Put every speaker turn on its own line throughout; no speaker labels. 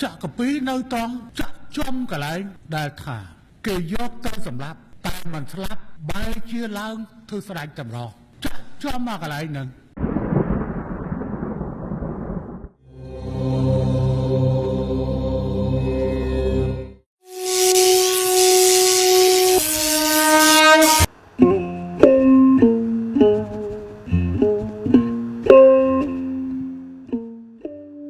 ចាក់កាពីនៅត្រង់ចាក់ចំកន្លែងដែលថា គេយកទៅសម្លាប់តែមិនស្លាប់បែរជាឡើងធ្វើស្ដេចតម្រងចាក់ចំមកកន្លែងហ្នឹង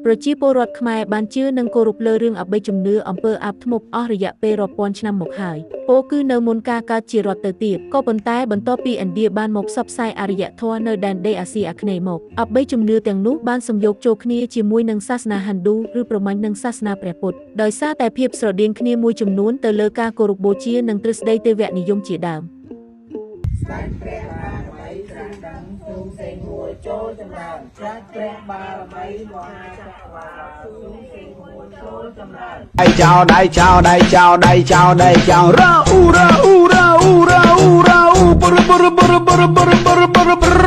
ប្រជាពលរដ្ឋខ្មែរបានជឿនិងគោរពលើរឿងអបិយជំនឿអំពើអាបធ្មប់អស់រយៈពេលរាប់ពាន់ឆ្នាំមកហើយពោលគឺនៅមុនការកើតជារដ្ឋទៅទៀតក៏ប៉ុន្តែបន្ទាប់ពីឥណ្ឌាបានមកផ្សព្វផ្សាយអរិយធម៌នៅដែនដីអាស៊ីអាគ្នេយ៍មកអបិយជំនឿទាំងនោះបានសំយោគចូលគ្នាជាមួយនឹងសាសនាហិណ្ឌូឬប្រមាញ់នឹងសាសនាព្រះពុទ្ធដោយសារតែភាពស្រដៀងគ្នាមួយចំនួនទៅលើការគោរពបូជានិងទ្រឹស្ដីទេវនិយមជាដើម
ស្ដេចព្រះបារមីត្រាស់ដឹងសូមសេងហួរចូលចម្រើនស្ដេចព្រះបារមីមហាចក្រវាលសូមសេងហួរចូលចម្រើន
ដៃចោលដៃចោលដៃចោលដៃចោលដៃចោលរ៉អ៊ូរ៉អ៊ូរ៉អ៊ូរ៉អ៊ូរ៉អ៊ូបរបរបរបរបរបរបរបរ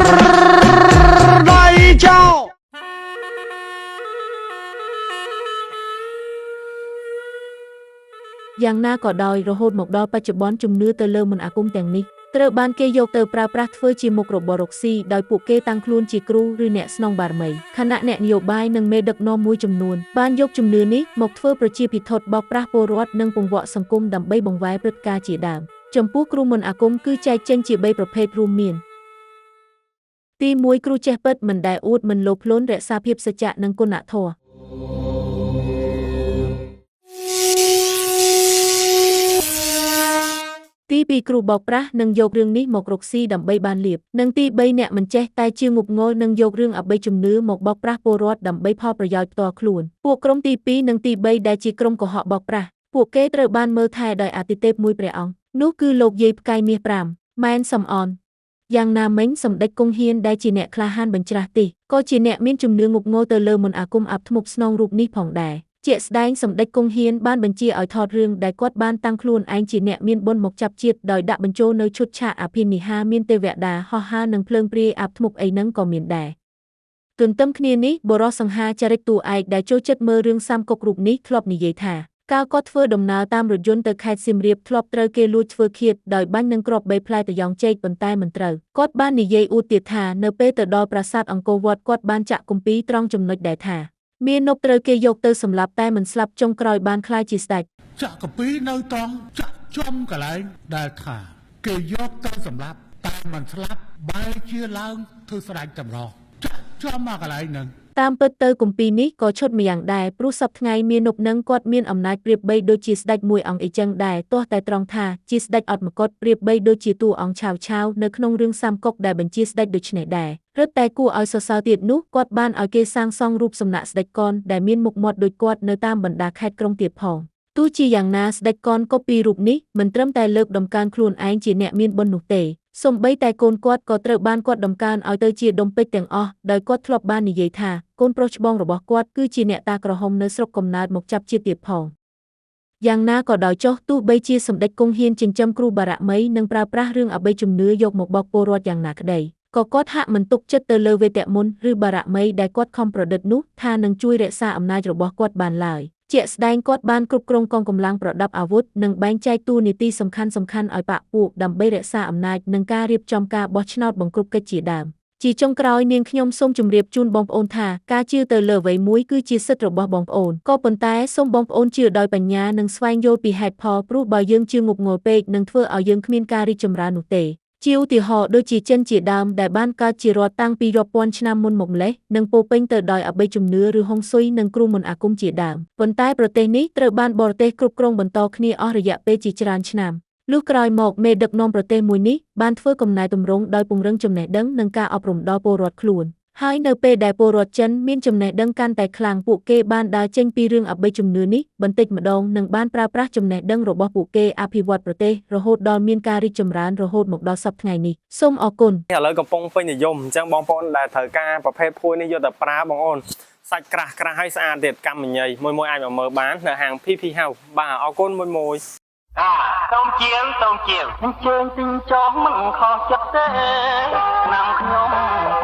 ដៃចោល
យ៉ាងណាក៏ដោយរហូតមកដល់បច្ចុប្បន្នជំនឿទៅលើមន្តអាគមទាំងនេះត្រូវបានគេយកទៅប្រើប្រាស់ធ្វើជាមុខរបររកស៊ីដោយពួកគេតាំងខ្លួនជាគ្រូឬអ្នកស្នងបារមីខណៈអ្នកនយោបាយនិងមេដឹកនាំមួយចំនួនបានយកជំនឿនេះមកធ្វើប្រជាភិថុតិបោកប្រាស់ពលរដ្ឋនិងពង្វក់សង្គមដើម្បីបង្វែរព្រឹត្តិការណ៍ជាដើមចំពោះគ្រូមន្តអាគមគឺចែកចេញជា3ប្រភេទរួមមានទី1គ្រូចេះពិតមិនដែលអួតមិនលោភលន់រក្សាភាពសច្ចៈនិងគុណធម៌ទី2គ្រូបោកប្រាស់និងយករឿងនេះមករកស៊ីដើម្បីបានលាភនិងទី3អ្នកមិនចេះតែជាងប់ងល់និងយករឿងអបិយជំនឿមកបោកប្រាស់ពលរដ្ឋដើម្បីផលប្រយោជន៍ផ្ទាល់ខ្លួនពួកក្រុមទី2និងទី3ដែលជាក្រុមកុហកបោកប្រាស់ពួកគេត្រូវបានមើលថែដោយអាទិទេពមួយព្រះអង្គនោះគឺលោកយាយផ្កាយមាស5ម៉ែនសំអនយ៉ាងណាមិញសម្ដេចគង់ហ៊ានដែលជាអ្នកក្លាហានបញ្ច្រាស់ទិសក៏ជាអ្នកមានជំនឿងប់ងល់ទៅលើមន្តអាគមអាបធ្មប់ស្នងរូបនេះផងដែរជាក់ស្ដែងសម្ដេចគង់ហ៊ានបានបញ្ជាឲ្យថតរឿងដែលគាត់បានតាំងខ្លួនឯងជាអ្នកមានបុណ្យមកចាប់ជាតិដោយដាក់បញ្ចូលនៅឈុតឆាកអភិនិហាមានទេវតាហោះហើរនិងភ្លើងព្រាយអាបធ្មប់អីហ្នឹងក៏មានដែរទន្ទឹមគ្នានេះបុរសសង្ហាចរិតតួឯកដែលចូលចិត្តមើលរឿងសាមកុករូបនេះធ្លាប់និយាយថាកាលគាត់ធ្វើដំណើរតាមរថយន្តទៅខេត្តសៀមរាបធ្លាប់ត្រូវគេលួចធ្វើឃាតដោយបាញ់នឹងគ្រាប់បីផ្លែត្រយងចេកប៉ុន្តែមិនត្រូវគាត់បាននិយាយអួតទៀតថានៅពេលទៅដល់ប្រាសាទអង្គរវត្តគាត់បានចាក់គម្ពីរត្រង់ចំណុចដែលថាមាណពត្រូវគេយកទៅសម្លាប់តែមិនស្លាប់ចុងក្រោយបានក្លាយជាស្ដេច
ចាក់កាពីនៅត្រង់ចាក់ចំកន្លែងដែលថាគេយកទៅសម្លាប់តែមិនស្លាប់បែរជាឡើងធ្វើស្ដេចតម្រងចាក់ចំមកកន្លែងហ្នឹង
តាមពិតទៅគម្ពីរនេះក៏ឈុតម្យ៉ាងដែរព្រោះសប្តាហ៍ថ្ងៃមាណពនឹងគាត់មានអំណាចប្រៀបបីដូចជាស្ដេចមួយអង្គអីចឹងដែរទោះតែត្រង់ថាជាស្ដេចអត់មកុដប្រៀបបីដូចជាតួអង្គឆាវឆាវនៅក្នុងរឿងសាមកុកដែលបញ្ជាស្ដេចដូចនេះដែររឹតតែគួរឲ្យសរសើរទៀតនោះគាត់បានឲ្យគេសាងសង់រូបសំណាកស្ដេចកនដែលមានមុខមាត់ដូចគាត់នៅតាមបណ្ដាខេត្តក្រុងទៀតផងទោះជាយ៉ាងណាស្ដេចកនកូពីរូបនេះមិនត្រឹមតែលើកដំកើងខ្លួនឯងជាអ្នកមានបុណ្យនោះទេសូម្បីតែកូនគាត់ក៏ត្រូវបានគាត់ដំកើងឲ្យទៅជាដុំពេជ្រទាំងអស់ដោយគាត់ធ្លាប់បាននិយាយថាកូនប្រុសច្បងរបស់គាត់គឺជាអ្នកតាក្រហមនៅស្រុកកំណើតមកចាប់ជាតិទៀតផងយ៉ាងណាក៏ដោយចុះទោះបីជាសម្ដេចគង់ហ៊ានចិញ្ចឹមគ្រូបារមីនិងប្រើប្រាស់រឿងអបិយជំនឿយកមកបោកពលរដ្ឋយ៉ាងណាក្តីក៏គាត់ហាក់មិនទុកចិត្តទៅលើវេទមន្តឬបារមីដែលគាត់ខំប្រឌិតនោះថានឹងជួយរក្សាអំណាចរបស់គាត់បានឡើយជាក់ស្ដែងគាត់បានគ្រប់គ្រងកងកម្លាំងប្រដាប់អាវុធនិងបែងចែកតួនាទីសំខាន់ៗឲ្យបក្សពួកដើម្បីរក្សាអំណាចនិងការរៀបចំការបោះឆ្នោតបង្គ្រប់កិច្ចជាដើមជាចុងក្រោយនាងខ្ញុំសូមជម្រាបជូនបងប្អូនថាការជឿទៅលើអ្វីមួយគឺជាសិទ្ធិរបស់បងប្អូនក៏ប៉ុន្តែសូមបងប្អូនជឿដោយបញ្ញានិងស្វែងយល់ពីហេតុផលព្រោះបើយើងជឿងប់ងល់ពេកនឹងធ្វើឲ្យយើងគ្មានការរីកចម្រើននោះទេជាឧទាហរណ៍ដូចជាចិនជាដើមដែលបានកើតជារដ្ឋតាំងពីរាប់ពាន់ឆ្នាំមុនមកម្លេះនិងពោពេញទៅដោយអបិយជំនឿឬហុងស៊ុយនិងគ្រូមន្តអាគមជាដើមប៉ុន្តែប្រទេសនេះត្រូវបានបរទេសគ្រប់គ្រងបន្តគ្នាអស់រយៈពេលជាច្រើនឆ្នាំលុះក្រោយមកមេដឹកនាំប្រទេសមួយនេះបានធ្វើកំណែទម្រង់ដោយពង្រឹងចំណេះដឹងនិងការអប់រំដល់ពលរដ្ឋខ្លួនហើយនៅពេលដែលពលរដ្ឋចិនមានចំណេះដឹងកាន់តែខ្លាំងពួកគេបានដើរចេញពីរឿងអបិយជំនឿនេះបន្តិចម្ដងនិងបានប្រើប្រាស់ចំណេះដឹងរបស់ពួកគេអភិវឌ្ឍប្រទេសរហូតដល់មានការរីកចម្រើនរហូតមកដល់សព្វថ្ងៃនេះសូមអរគុណ
ឥឡូវកំពុងពេញនិយមអញ្ចឹងបងប្អូនដែលត្រូវការប្រភេទភួយនេះយកទៅប្រើបងអូនសាច់ក្រាស់ក្រាស់ហើយស្អាតទៀតកម្មញីមួយមួយអាចមកមើលបាននៅហាង PP House បាទអរគុណមួយមួយ
សូមជាងសូមជាងអញ្ជើញទិញចងមិនខុសចិត្តទេឆ្នាំខ្ញុំ